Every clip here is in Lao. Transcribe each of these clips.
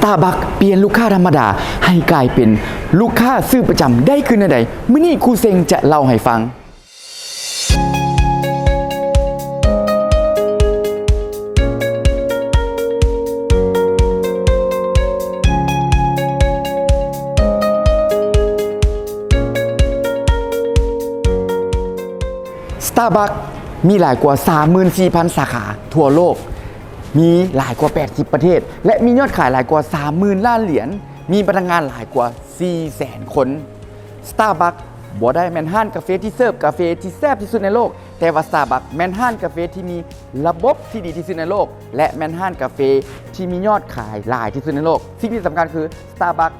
Starbucks ປ່ຽນລູກຄ້າທຳມະດາໃຫ້ກາຍເປັນລູກຄ້າຊື້ປະຈຳໄດ້ຄືແນວໃດ? ມື້ນີ້ຄູເຊັງຈະເລົ່າໃຫ້ຟັງ. Starbucks ມີຫຼາຍກວ່າ ສາມໝື່ນສີ່ພັນ ສາຂາທົ່ວໂລກ, ມີຫຼາຍກວ່າ ແປດສິບ ປະເທດ ແລະ ມີຍອດຂາຍຫຼາຍກວ່າ ສາມໝື່ນ ລ້ານຫຼຽນ, ມີພະນັກງານຫຼາຍກວ່າ ສີ່ແສນ ຄົນ. Starbucks ບໍ່ໄດ້ແມ່ນຮ້ານກາເຟທີ່ເສີບກາເຟທີ່ແຊບທີ່ສຸດໃນໂລກ, ແຕ່ວ່າ Starbucks ແມ່ນຮ້ານກາເຟທີ່ມີລະບົບທີ່ດີທີ່ສຸດໃນໂລກ ແລະ ແມ່ນຮ້ານກາເຟທີ່ມີຍອດຂາຍຫຼາຍທີ່ສຸດໃນໂລກ. ສິ່ງທີ່ສຳຄັນຄື Starbucks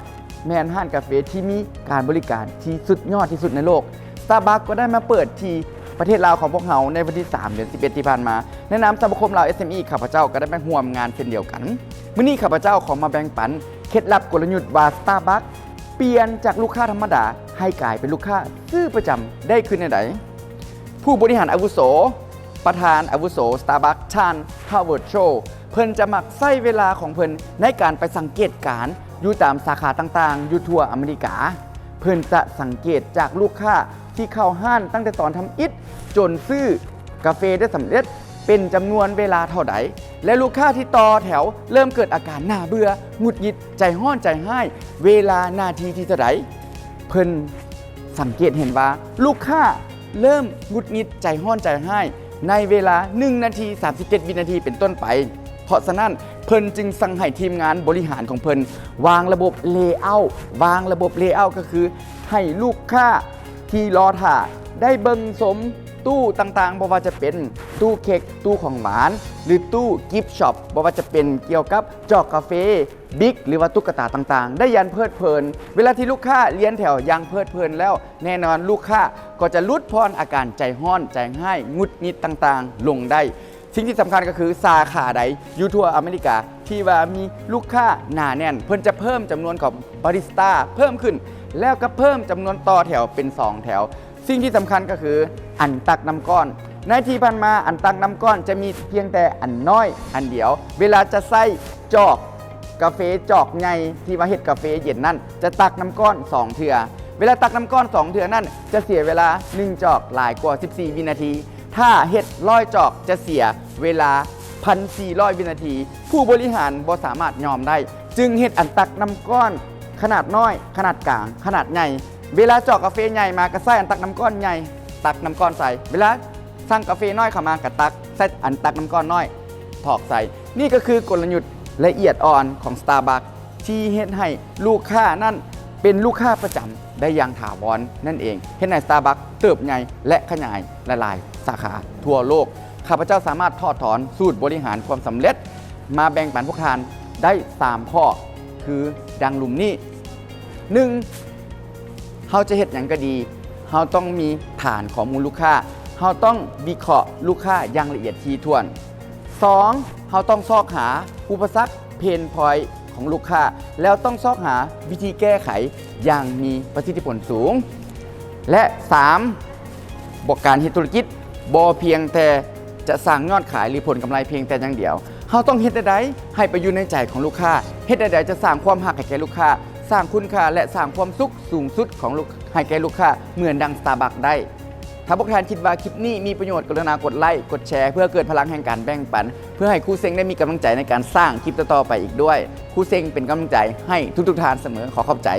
ແມ່ນຮ້ານກາເຟທີ່ມີການບໍລິການທີ່ສຸດຍອດທີ່ສຸດໃນໂລກ. Starbucks ກໍໄດ້ມາເປີດທີ່ປະເທດລາວຂອງພວກເຮົາໃນວັນທີສາມ ເດືອນສິບເອັດ ທີ່ຜ່ານມາ. ໃນນາມສະມາຄົມລາວ ເອສເອັມອີ ຂ້າພະເຈົ້າກໍໄດ້ມາຮ່ວມງານເຊັ່ນດຽວກັນ. ມື້ນີ້ຂ້າພະເຈົ້າຂໍມາແບ່ງປັນເຄັດລັບກົນລະຍຸດວ່າ Starbucks ປ່ຽນຈາກລູກຄ້າທຳມະດາໃຫ້ກາຍເປັນລູກຄ້າຊື້ປະຈຳໄດ້ຄືແນວໃດ? ຜູ້ບໍລິຫານອາວຸໂສ, ປະທານອາວຸໂສ Starbucks ທ່ານ Howard Schultz ເພິ່ນຈະມັກໃຊ້ເວລາຂອງເພິ່ນໃນການໄປສັງເກດການຢູ່ຕາມສາຂາຕ່າງໆຢູ່ທົ່ວອາເມລິກາ. ເພິ່ນຈະສັງເກດຈາກລູກຄ້າທີ່ເຂົ້າຮ້ານຕັ້ງແຕ່ຕອນທຳອິດຈົນຊື້ກາເຟໄດ້ສຳເລັດເປັນຈຳນວນເວລາເທົ່າໃດ ແລະ ລູກຄ້າທີ່ຕໍ່ແຖວເລີ່ມເກີດອາການໜ້າເບື່ອ, ຫງຸດຫງິດ, ໃຈຮ້ອນ, ໃຈຮ້າຍ ເວລານາທີທີ່ເທົ່າໃດ. ເພິ່ນສັງເກດເຫັນວ່າລູກຄ້າເລີ່ມຫງຸດຫງິດ, ໃຈຮ້ອນ, ໃຈຮ້າຍ ໃນເວລາໜຶ່ງນາທີ ສາມສິບເຈັດ ວິນາທີເປັນຕົ້ນໄປ. ເພາະສະນັ້ນ ເພິ່ນຈຶ່ງສັ່ງໃຫ້ທີມງານບໍລິຫານຂອງເພິ່ນວາງລະບົບ layout. ວາງລະບົບ layout ກໍຄືໃຫ້ລູກຄ້າທີ່ລໍຖ້າໄດ້ເບິ່ງຊົມຕູ້ຕ່າງໆ, ບໍ່ວ່າຈະເປັນຕູ້ເຄັກ, ຕູ້ຂອງຫວານ ຫຼື ຕູ້ gift shop, ບໍ່ວ່າຈະເປັນກ່ຽວກັບຈອກກາເຟ, ບິກ ຫຼືວ່າຕຸກກະຕາຕ່າງໆ ໄດ້ຢ່າງເພີດເພີນ. ເວລາທີ່ລູກຄ້າລຽນແຖວຢ່າງເພີດເພີນແລ້ວ, ແນ່ນອນລູກຄ້າກໍຈະຫຼຸດຜ່ອນອາການໃຈຮ້ອນ, ໃຈຮ້າຍ, ຫງຸດຫງິດຕ່າງໆລົງໄດ້. ສິ່ງທີ່ສຳຄັນກໍຄື ສາຂາໃດຢູ່ທົ່ວອາເມລິກາທີ່ວ່າມີລູກຄ້າໜາແໜ້ນ, ເພິ່ນຈະເພີ່ມຈຳນວນຂອງບາຣິສຕາເພີ່ມຂຶ້ນ ແລ້ວກໍເພີ່ມຈຳນວນຕໍ່ແຖວເປັນສອງແຖວ. ສິ່ງທີ່ສຳຄັນກໍຄືອັນຕັກນ້ຳກ້ອນ. ໃນທີ່ຜ່ານມາ ອັນຕັກນ້ຳກ້ອນຈະມີພຽງແຕ່ອັນນ້ອຍອັນດຽວ. ເວລາຈະໃຊ້ຈອກກາເຟຈອກໃຫຍ່ທີ່ວ່າເຮັດກາເຟເຢັນນັ້ນ ຈະຕັກນ້ຳກ້ອນສອງເທື່ອ. ເວລາຕັກນ້ຳກ້ອນສອງເທື່ອນັ້ນ ຈະເສຍເວລາໜຶ່ງຈອກຫຼາຍກວ່າສິບສີ່ວິນາທີ. ຖ້າເຮັດຮ້ອຍຈອກຈະເສຍເວລາພັນສີ່ຮ້ອຍວິນາທີ. ຜູ້ບໍລິຫານບໍ່ສາມາດຍອມໄດ້ ຈຶ່ງເຮັດອັນຕັກນ້ຳກ້ອນຂະໜາດນ້ອຍ, ຂະໜາດກາງ, ຂະໜາດໃຫຍ່. ເວລາຈອກກາເຟໃຫຍ່ມາກໍໃສ່ອັນຕັກນ້ຳກ້ອນໃຫຍ່ຕັກນ້ຳກ້ອນໃສ່. ເວລາສັ່ງກາເຟນ້ອຍເຂົ້າມາກໍຕັກໃສ່ອັນຕັກນ້ຳກ້ອນນ້ອຍຖອກໃສ່. ນີ້ກໍຄືກົນລະຍຸດລະອຽດອ່ອນຂອງ Starbucks ທີ່ເຮັດໃຫ້ລູກຄ້ານັ້ນເປັນລູກຄ້າປະຈຳໄດ້ຢ່າງຖາວອນນັ້ນເອງ, ເຮັດໃຫ້ Starbucks ເຕີບໃຫຍ່ ແລະ ຂະຫຍາຍຫຼາຍໆສາຂາທົ່ວໂລກ. ຂ້າພະເຈົ້າສາມາດຖອດຖອນສູດບໍລິຫານຄວາມສຳເລັດມາແບ່ງປັນພວກທ່ານໄດ້ສາມຂໍ້ ຄືດັ່ງລຸ່ມນີ້. ໜຶ່ງ, ເຮົາຈະເຮັດຫຍັງກໍດີ, ເຮົາຕ້ອງມີຖານຂໍ້ມູນລູກຄ້າ, ເຮົາຕ້ອງວິເຄາະລູກຄ້າຢ່າງລະອຽດຖີ່ຖ້ວນ. ສອງ, ເຮົາຕ້ອງຊອກຫາອຸປະສັກ pain point ຂອງລູກຄ້າ ແລ້ວຕ້ອງຊອກຫາວິທີແກ້ໄຂຢ່າງມີປະສິດທິຜົນສູງ. ແລະ ສາມ, ບໍ່, ການເຮັດທຸລະກິດບໍ່ພຽງແຕ່ຈະສ້າງຍອດຂາຍ ຫຼື ຜົນກຳໄລພຽງແຕ່ຢ່າງດຽວ. ເຮົາຕ້ອງເຮັດແນວໃດໃຫ້ໄປຢູ່ໃນໃຈຂອງລູກຄ້າ? ເຮັດແນວໃດຈະສ້າງຄວາມຮັກໃຫ້ແກ່ລູກຄ້າ, ສ້າງຄຸນຄ່າ ແລະ ສ້າງຄວາມສຸກສູງສຸດຂອງລູກ, ໃຫ້ແກ່ລູກຄ້າເໝືອນດັ່ງ Starbucks ໄດ້? ຖ້າພວກທ່ານຄິດວ່າຄລິບນີ້ມີປະໂຫຍດ, ກະລຸນາກົດໄລ້, ກົດແຊ ເພື່ອເກີດພະລັງແຫ່ງການແບ່ງປັນ, ເພື່ອໃຫ້ຄູເສັງໄດ້ມີກຳລັງໃຈໃນການສ້າງຄລິບຕໍ່ໆໄປອີກດ້ວຍ. ຄູເສັງເປັນກຳລັງໃຈໃຫ້ທຸກໆທ່ານສະເໝີ. ຂໍຂອບໃຈ.